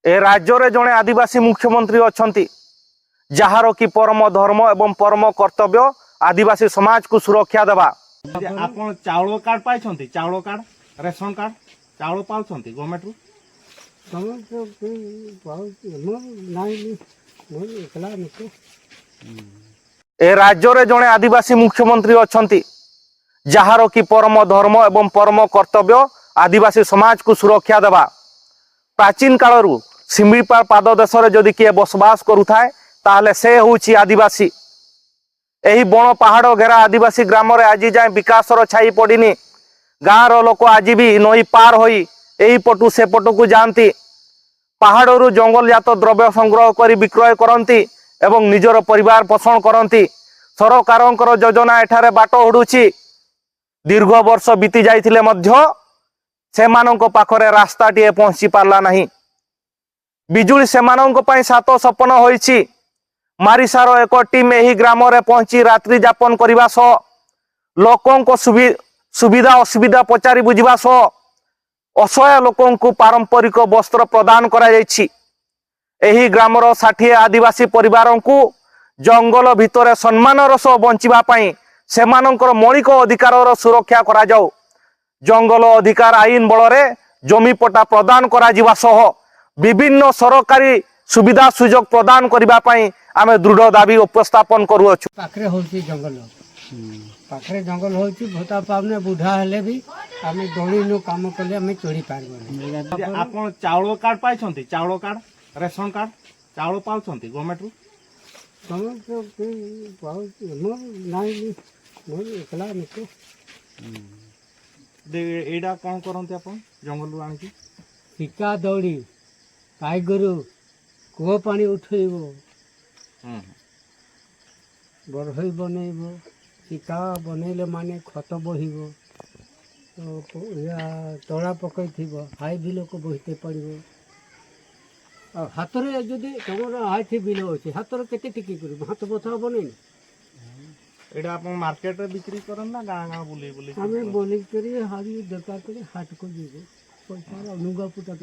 ଏ ରାଜ୍ୟରେ ଜଣେ ଆଦିବାସୀ ମୁଖ୍ୟମନ୍ତ୍ରୀ ଅଛନ୍ତି, ଯାହାର କି ପରମ ଧର୍ମ ଏବଂ ପରମ କର୍ତ୍ତବ୍ୟ ଆଦିବାସୀ ସମାଜକୁ ସୁରକ୍ଷା ଦେବା। ଆପଣ ଚାଉଳ କାର୍ଡ ପାଇଛନ୍ତି? ଚାଉଳ କାର୍ଡ, ରେସନ କାର୍ଡ, ଚାଉଳ ପାଉଛନ୍ତି ଗଭର୍ଣ୍ଣମେଣ୍ଟରୁ? ତମେ ତ ମୋର ନାହିଁ, ମୋର ଏକଲା ଲୋକ। ଏ ରାଜ୍ୟରେ ଜଣେ ଆଦିବାସୀ ମୁଖ୍ୟମନ୍ତ୍ରୀ ଅଛନ୍ତି, ଯାହାର କି ପରମ ଧର୍ମ ଏବଂ ପରମ କର୍ତ୍ତବ୍ୟ ଆଦିବାସୀ ସମାଜକୁ ସୁରକ୍ଷା ଦେବା। ପ୍ରାଚୀନ କାଳରୁ ଶିମିଳିପାଳ ପାଦ ଦେଶରେ ଯଦି କିଏ ବସବାସ କରୁଥାଏ, ତାହେଲେ ସେ ହେଉଛି ଆଦିବାସୀ। ଏହି ବଣ ପାହାଡ଼ ଘେରା ଆଦିବାସୀ ଗ୍ରାମରେ ଆଜି ଯାଏଁ ବିକାଶର ଛାଇ ପଡ଼ିନି। ଗାଁର ଲୋକ ଆଜି ବି ନଈ ପାର ହୋଇ ଏହି ପଟୁ ସେପଟକୁ ଯାଆନ୍ତି। ପାହାଡ଼ରୁ ଜଙ୍ଗଲଜାତ ଦ୍ରବ୍ୟ ସଂଗ୍ରହ କରି ବିକ୍ରୟ କରନ୍ତି ଏବଂ ନିଜର ପରିବାର ପୋଷଣ କରନ୍ତି। ସରକାରଙ୍କର ଯୋଜନା ଏଠାରେ ବାଟ ହୁଡୁଛି। ଦୀର୍ଘ ବର୍ଷ ବିତି ଯାଇଥିଲେ ମଧ୍ୟ ସେମାନଙ୍କ ପାଖରେ ରାସ୍ତାଟିଏ ପହଞ୍ଚି ପାରିଲା ନାହିଁ। ବିଜୁଳି ସେମାନଙ୍କ ପାଇଁ ସାତ ସପନ ହୋଇଛି। ମାରିସାର ଏକ ଟିମ୍ ଏହି ଗ୍ରାମରେ ପହଞ୍ଚି ରାତ୍ରି ଯାପନ କରିବା ସହ ଲୋକଙ୍କ ସୁବିଧା ଅସୁବିଧା ପଚାରି ବୁଝିବା ସହ ଅସହାୟ ଲୋକଙ୍କୁ ପାରମ୍ପରିକ ବସ୍ତ୍ର ପ୍ରଦାନ କରାଯାଇଛି। ଏହି ଗ୍ରାମର 60 ଆଦିବାସୀ ପରିବାରଙ୍କୁ ଜଙ୍ଗଲ ଭିତରେ ସମ୍ମାନର ସହ ବଞ୍ଚିବା ପାଇଁ ସେମାନଙ୍କର ମୌଳିକ ଅଧିକାରର ସୁରକ୍ଷା କରାଯାଉ। ଜଙ୍ଗଲ ଅଧିକାର ଆଇନ ବଳରେ ଜମି ପଟ୍ଟା ପ୍ରଦାନ କରାଯିବା ସହ ବିଭିନ୍ନ ସରକାରୀ ସୁବିଧା ସୁଯୋଗ ପ୍ରଦାନ କରିବା ପାଇଁ ଆମେ ଦୃଢ଼ ଦାବି ଉପସ୍ଥାପନ କରୁଅଛୁ। ପାଖରେ ହେଉଛି ଜଙ୍ଗଲ, ପାଖରେ ଜଙ୍ଗଲ ହେଉଛି। ଭତ୍ତା ପାଉନେ। ବୁଢ଼ା ହେଲେ ବି ଆମେ ଦୌଡ଼ିନୁ କାମ କଲେ ଆମେ ଚଳି ପାରିବୁନି। ଆପଣ ଚାଉଳ କାର୍ଡ ପାଇଛନ୍ତି? ଚାଉଳ କାର୍ଡ, ରେସନ କାର୍ଡ, ଚାଉଳ ପାଉଛନ୍ତି ଗଭର୍ଣ୍ଣମେଣ୍ଟରୁ? ତମେ ତ ମୋର ନାହିଁ, ମୋର ଏକଲା ଲୋକ। ଏଇଟା କ'ଣ କରନ୍ତି ଆପଣ ଜଙ୍ଗଲରୁ ଆଣିକି? ଶିକା ଦଉଡ଼ି, ଗାଈ ଗୋରୁ, କୂଅ ପାଣି ଉଠେଇବ, ବରହଇ ବନେଇବ। ଶିକା ବନେଇଲେ ମାନେ ଖତ ବୋହିବ, ତ ୟା ତଳା ପକେଇଥିବ, ହାଇ ବିଲକୁ ବୋହିତେ ପଡ଼ିବ। ଆଉ ହାତରେ ଯଦି ତମର ହାଇଥି ବିଲ ଅଛି, ହାତରେ କେତେ ଟିକେ କରିବ? ହାତ ବଥା ହବ ନାଇଁ? ଏଇଟା ଆପଣ ମାର୍କେଟରେ ବିକ୍ରି କରନ୍ତି ନା ଗାଁ ଗାଁ ବୁଲି ବୁଲି? ଆମେ ବନେଇ କରି ହାରି ଦରକାର କରି ହାଟକୁ ଯିବୁ, ପଇସା ଲୁଗା ପୁଟା।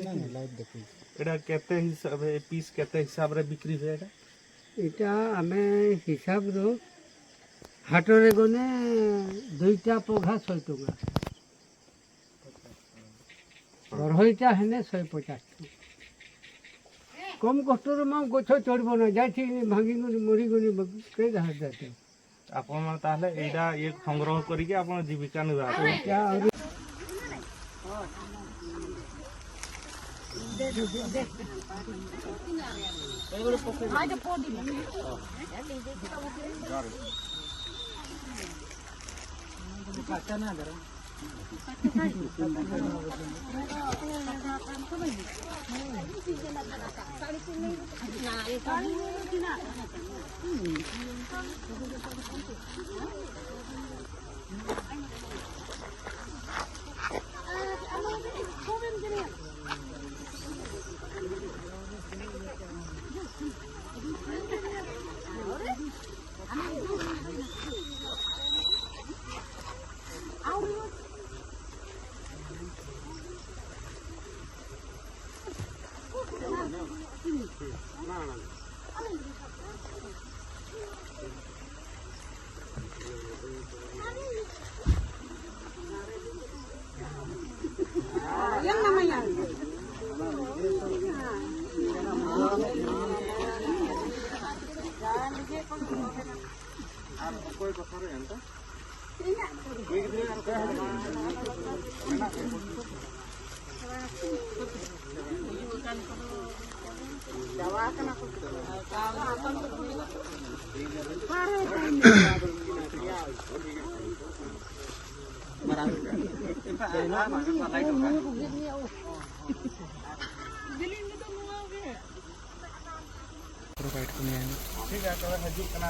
ଏଇଟା କେତେ ହିସାବରେ ପିସ୍, କେତେ ହିସାବରେ ବିକ୍ରି ହୁଏ ଏଇଟା? ଏଇଟା ଆମେ ହିସାବରୁ ହାଟରେ ଗଲେ ଦୁଇଟା ପଘା 100 ଟଙ୍କା, ବରହଇଟା ହେଲେ 150 ଟଙ୍କା। କମ୍ କଷ୍ଟରେ ମା ଗଛ ଚଢ଼ିବ ନା, ଯାଇଠି ଭାଙ୍ଗିଗନି, ମରିଗନି, କେହି ଯାଇତେ। ଆପଣ ମାନେ ତାହେଲେ ଏଇଟା ଇଏ ସଂଗ୍ରହ କରିକି ଆପଣ ଜୀବିକା ନିର୍ବାହ କରନ୍ତି? ଏଇଟା ଆହୁରି ठीक है, तब हजू कना।